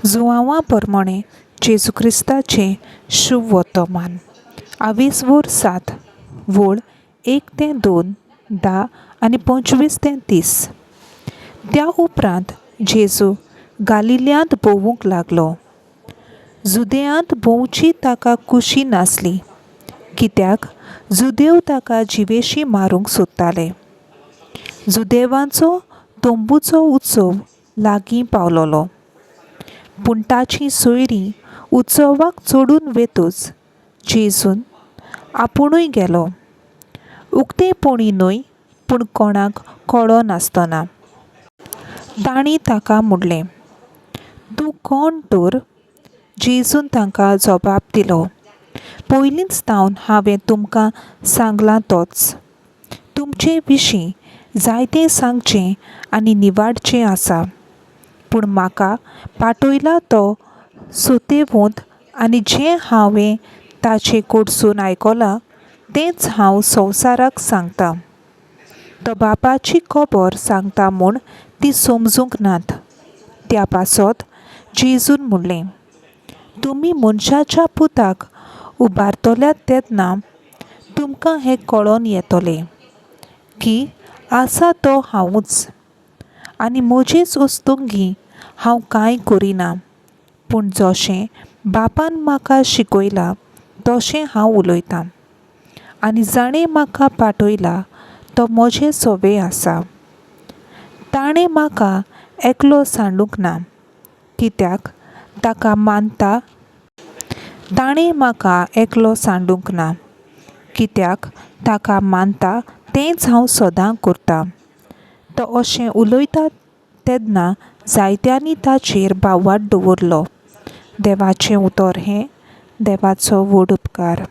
जुआंवा परमणें जेजू क्रिस्ताचें शुभ वर्तमान आवेसवोर सात वोळ एक ते दोन धा आनी 25 ते 30. त्या उपरांत जेजू गालिल्यांत भोंवूंक लागलो. जुदेयांत भोंवची ताका खुशी नासली, कित्याक जुदेव ताका जिवेशी मारूंक सोदताले. जुदेवांचो तंबूचो उत्सव लागीं पावलोलो. पूण ताचीं सोयरीं उत्सवाक चडून वेतूच जेजून आपुणूय गेलो. उक्तेपणी न्हय, पूण कोणाक कळो नासतना. तांणी ताका म्हणलें, तूं कोण तर? जेजून तांकां जबाब दिलो, पयलींच थावन हांवें तुमकां सांगलां तोच. तुमचे विशीं जायतें सांगचें आनी निवाडचें आसा, पूण म्हाका पाठयला तो सोतेवंत आनी जें हांवें ताचे कडसून आयकलां तेंच हांव संवसाराक सांगतां. तो बापाची खबर सांगता म्हूण ती समजूंक नात. त्या पासत जेजून म्हणलें, तुमी मनशाच्या पुताक उबारतल्यात तेन्ना तुमकां हें कळोन येतलें की आसा तो हांवूच, आनी म्हजेच वस्तुंगी हांव कांय करिना, पूण जशें बापान म्हाका शिकयलां तशें हांव उलयतां, आनी जाणें म्हाका पाठयला तो म्हजे सोबे आसा. ताणें म्हाका एकलो सांडूंक ना, कित्याक ताका मानता. ताणें म्हाका एकलो सांडूंक ना, कित्याक ताका मानता तेंच हांव सदां करतां. तो अशें उलयता तेन्ना जायत्यांनी ताचेर भावार्थ दवरलो. देवाचें उतर हें. देवाचो व्हड उपकार.